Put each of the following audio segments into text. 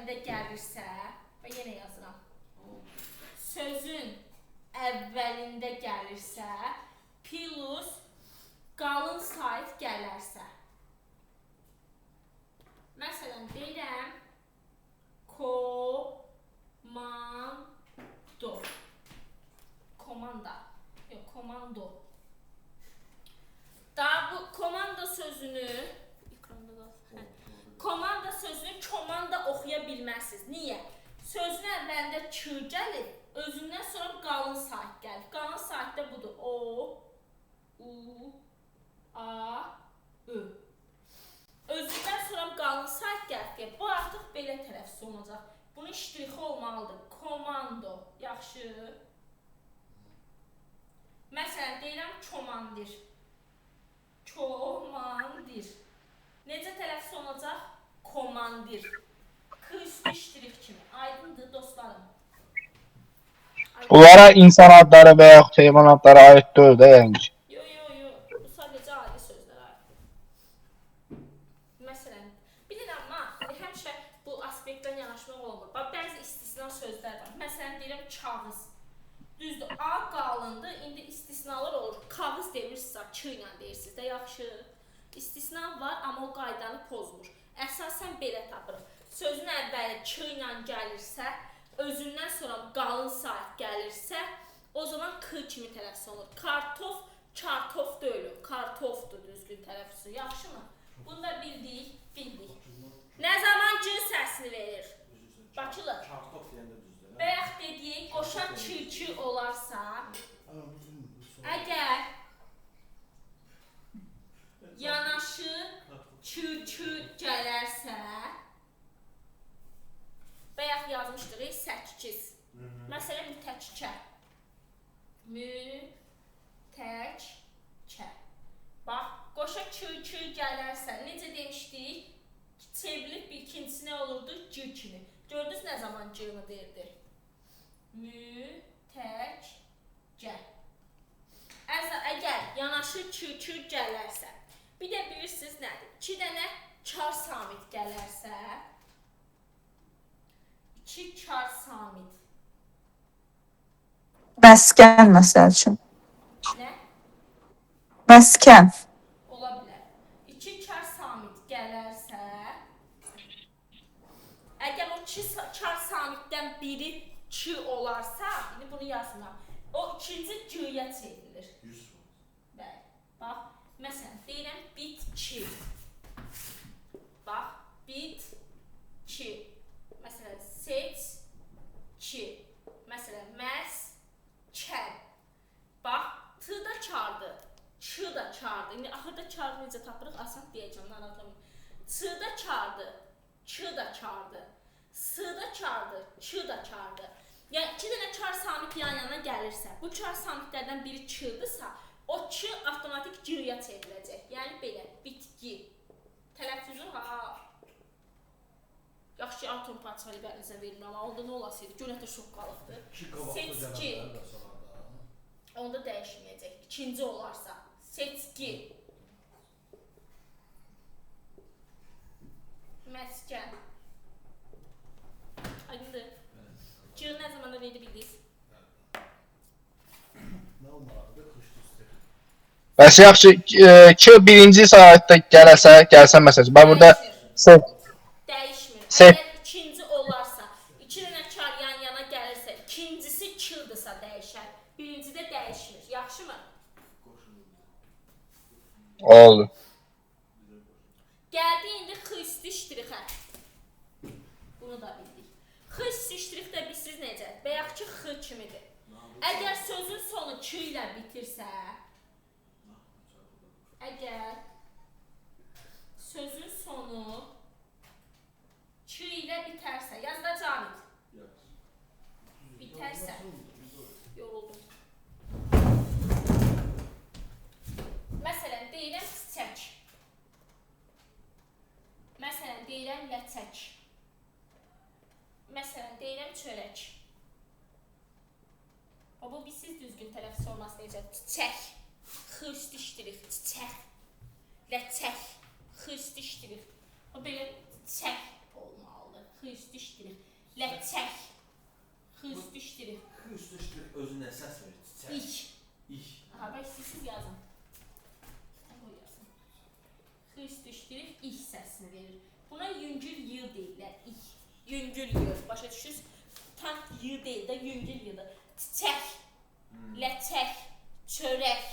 əvvəlində gəlirsə, və yenə yazıram. Sözün əvvəlində gəlirsə, plus qalın sait gələrsə. Məsələn, deyirəm komando. Komanda. Yox, komando. Daha bu komanda sözünü ekranda da. Hə. Komanda sözünü komanda oxuya bilməzsiniz. Niyə? Sözün əvvəlində ç gəlir, özündən sonra qalın sait gəlir. Qalın sait də budur. O, U, A, Ü. Özündən sonra qalın sait gəlib deyə, bu artıq belə tələffüz olunacaq. Bunun ştrixi olmalıdır. Komando. Yaxşı. Məsələn, deyirəm komandir. Komandir. Necə tələffüz olunacaq? Komandir. K üstü ştrix kimi. Aydındır dostlarım. Aydın. Bunlara insan adları və yaxud heyvan adları aid deyil də yəni ki. Yo, yo, yo. Bu sadəcə adi sözlər aiddir. Məsələn, bilin amma həmişə bu aspektdən yanaşmaq olmur. Bax, bəzi istisna sözlər var. Məsələn, deyirəm kağız. Düzdür, A qalındır. İndi istisnalar olur. Kağız demirsinizsə, K ilə deyirsiniz də yaxşı. İstisna var, amma o qaydanı pozmur. Əsasən belə tapırıq. Sözün əvvəli K ilə gəlirsə, özündən sonra qalın sait gəlirsə, o zaman K kimi tələffüz olunur. Kartof, kartof deyil, kartofdur düzgün tələffüzü. Yaxşımı? Bunu da bildik, bildik. Nə zaman C səsini verir? Bakılı. Kartof deyəndə düzdür. Bayaq dediyik, qoşa ç ç olarsa, əgər yanaşı ç ç gələrsə, bayaq yazmışdıq, 8. Məsələn, mütəkkə. Mütəkkə. Bax, qoşa ç ç gələrsə, necə demişdik? Çevrilib bir ikincisi nə olurdu? C kimi. Gördünüz nə zaman C-ni deyirdi? Mütəkkə. Əgər yanaşı ç ç gələrsə, bir də bilirsiniz nədir? 2 dənə kar samit gələrsə, 2 kar samit. Məskən məsəl üçün. Nə? Məskən. Ola bilər. 2 kar samit gələrsə, əgər o 2 kar samitdən biri ç olarsa, indi bunu yazmıram. O ikinci c-yə çevrilir. 100%. Bəli. Bax, məsələn, deyirəm bitki. Bax, bitki. Məsələn, seçki. Məsələn, məskən. Bax, T da kardır, Ç da kardır. İndi axırda karı necə tapırıq? Asan deyəcəm, narahat olmayın. Ç da kardır, Ç da kardır. S da kardır, Ç da kardır. Yəni 2 dənə kar samit yan yana gəlirsə, bu kar samitlərdən biri Ç-dırsa, o Ç avtomatik C-yə çevriləcək. Yəni belə, bitki. Tələffüzü ha. Yaxşı ki, atom parçalı əlinizə verilmir, amma onda nə olasıydı? Gör nətər şok qalıqdı. İki qabaqda Seçki. gələnlər də sonra da. Onda dəyişməyəcək. İkinci olarsa, seçki. Məskən. Aydındır. C nə zaman da neydi bildiniz? Nə olmalıdır? Kışlı üstü. Bəs yaxşı, K birinci saatda gələsə, gəlsə məsələn, bax burada Dəyişmir. Se- Əgər ikinci olarsa, iki dənə kar yan yana gəlirsə, ikincisi Ç-dırsa dəyişər. Birincidə dəyişmir. Yaxşımı? Oldu. Gəldi indi X üstü ştrixə. Bunu da bildik. X üstü ştrix də bilsiz necə? Bayaqki X kimidir. Əgər sözün sonu Ç ilə bitirsə, əgər sözün sonu Ç ilə bitərsə, yaz da Cavid. Bitərsə, yoruldum. Məsələn, deyirəm çiçək. Məsələn, deyirəm ləçək. Məsələn, deyirəm çörək. O, bu bir siz düzgün tələffüz olması necə? Çiçək. X üstü ştrix, çiçək. Ləçək. X üstü ştrix. O belə çiçək olmalıdır. X üstü ştrix. Ləçək. X üstü ştrix. X üstü ştrix özü nə səs verir? Çiçək. İk. İk. Aha, bək siz yazın. Qoy yazın. X üstü ştrix ik səsini verir. Buna yüngül y deyirlər. İk. Yüngül y. Başa düşürsünüz? Tam y deyil də yüngül y-dır. Çiçək, ləçək, çörək,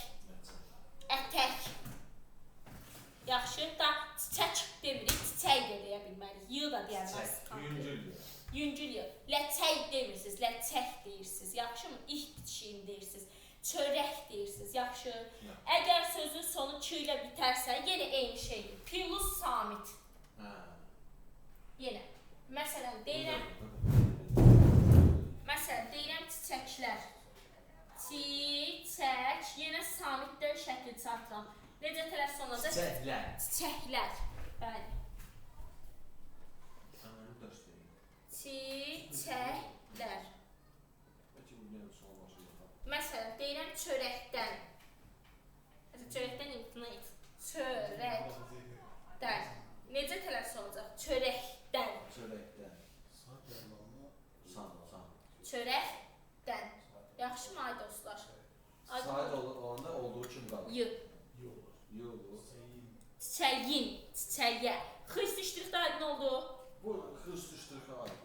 ətək. Yaxşı, da çiçək demirik, çiçək də deyə bilmərik. Y da deyəməz. Yüngül y. Yüngül y. Ləçək demirsiniz, ləçək deyirsiniz. Yaxşımı? İh bitişiyini deyirsiniz. Çörək deyirsiniz. Yaxşı. Əgər sözün sonu ç ilə bitərsə, yenə eyni şeydir. Plus samit. Hə. Yenə. Məsələn, deyirəm, çiçəklər. Çiçək, yenə samitdən şəkil çatıram. Necə tələffüz olunacaq? Çiçəklər. Çiçəklər. Bəli. Çiçəklər. Məsələn, deyirəm çörəkdən. Məsələn, çörəkdən imtina et. Çörəkdən. Necə tələffüz olacaq? Çörəkdən. Çörəkdən. Sam. Çörəkdən. Yaxşı mı ay dostlar? Saat olanda olduğu kimi qalır. Y. Y olur. Çiçəyin, çiçəyə. X üstü ştrixdə aydın oldu. Bu x üstü ştrixə aiddir.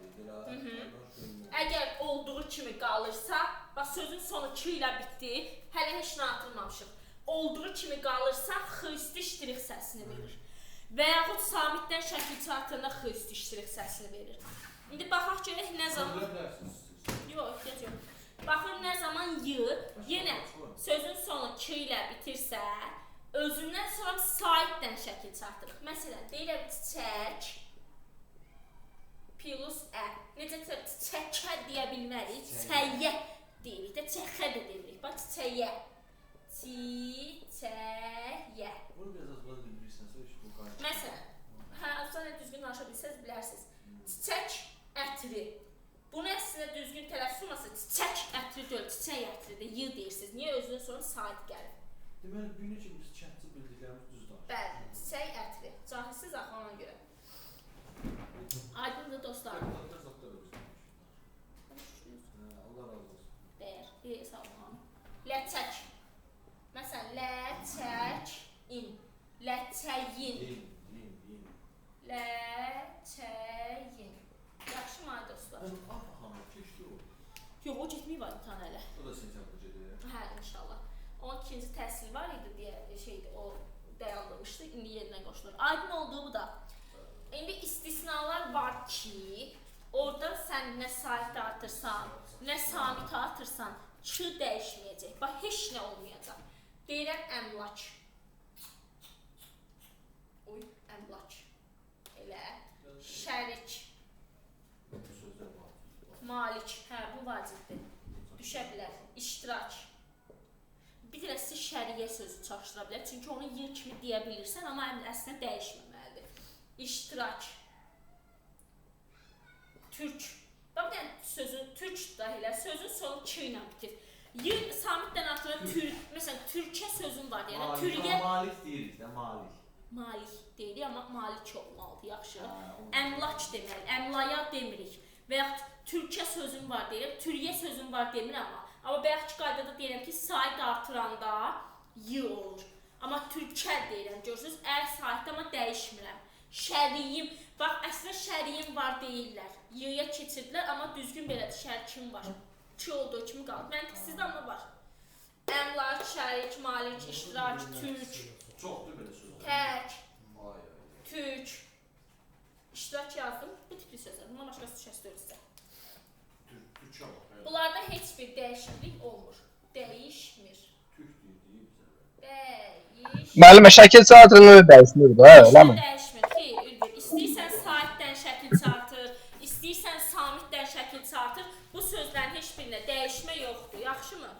Əgər olduğu kimi qalırsa, bax sözün sonu ç ilə bitdi, hələ heç nə artırmamışıq. Olduğu kimi qalırsa, x üstü ştrix səsini verir. Və yaxud samitdən şəkil çatıranda x üstü ştrix səsini verir. İndi baxaq görək nə zaman... Yox, ehtiyac yox. Baxın nə zaman y, yenə sözün sonu ç ilə bitirsə, özündən sonra saitdən şəkil çatırıq. Məsələn, deyirəm çiçək plus ə. Necə çiçəkə deyə bilmərik, çiçəyə deyirik də, çəxə də demirik. Bax, çiçəyə. Çiçəyə. Bunu biraz az bilirsənsə, heç bu qayıt. Məsələn, hə, azca nə düzgün danışa bilsəz bilərsiniz. Çiçək ətri. Bunu əslində düzgün tələffüz olmasa çiçək ətri deyil, çiçək ətridir, y deyirsiniz. Niyə özünün sonra sait gəlir? Deməli, bu günə kimi biz kəndçi bildiklərimiz düz danışır. Bəli, çiçək ətri. Cahilsiz axı ona görə. Aydındır dostlar. Deputatlar zatlar da düz danışır. Allah razı olsun. Dəyər. Sağ olun. Ləçək. Məsələn, ləçək in. Ləçəyin. İn. Ləçəyin. Yaxşı mı ay dostlar? Aha, keçdi o. Yox, o getməyib var imtahan hələ. O da sentyabrda gedir. Hə, inşallah. Onun ikinci təhsili var idi deyə şeydi, o dayandırmışdı. İndi yerinə qoşulur. Aydın olduğu bu da. İndi istisnalar var ki, orada sən nə sait artırsan, nə samit artırsan, ç dəyişməyəcək. Bax, heç nə olmayacaq. Deyirəm əmlak. Oy, əmlak. Elə. Şərik. Malik. Hə, bu vacibdir. Düşə bilər. İştirak. Bir də sizi şəriyyə sözü çaşdıra bilər. Çünki onu y kimi deyə bilirsən, amma əslində dəyişməməlidir. İştirak. Türk. Bax, bir dənə sözün, türk da elə, sözün sonu ç ilə bitir. Y samitdən artırır, türk. Məsələn, türkə sözün var deyənə, türyə... Malik deyirik də, malik. Malik deyirik, amma malik olmalıdır, yaxşı. Əmlak deməli, əmlaya demirik. Və yaxud türkə sözüm var deyirəm, türyə sözüm var demirəm amma. Amma bayaqki qaydada deyirəm ki, sait artıranda y olur. Amma türkə deyirəm, görürsünüz, ə saitdə amma dəyişmirəm. Şəriyim, bax, əslində şəriyim var deyirlər. Y-ya keçirdilər, amma düzgün belədir, şərkim var. Ç olduğu kimi qalır. Məntiqsizdə amma var. Əmlak, şərik, malik, iştirak, türk. Çoxdur belə sözlər. Tək, türk. İştirak yazdım. Bu tipli sözlər. Bundan başqası düşəsi deyil sizə. Türkçə bax. Bunlarda heç bir dəyişiklik olmur. Dəyişmir. Türk deyir bizə. Dəyişmir. Müəllimə, şəkil çatırını dəyişmir də, eləmi? Dəyişmir. Xeyr, Ülgür. İstəyirsən saitdən şəkil çatır, istəyirsən samitdən şəkil çatır. Bu sözlərin heç birinə dəyişmə yoxdur. Yaxşımı?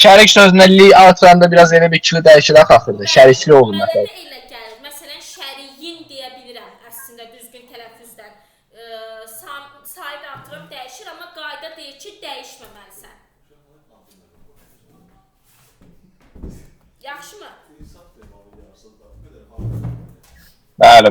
Şərik sözünə li artıranda biraz elə bir kili dəyişir axı axırda. Şərikli olur Mənə məsələn. də elə gəlir. Məsələn, şəriyin deyə bilirəm əslində düzgün tələffüzdən. Sait artıram dəyişir, amma qayda deyir ki, dəyişməməlisən. Yaxşımı? Bəli.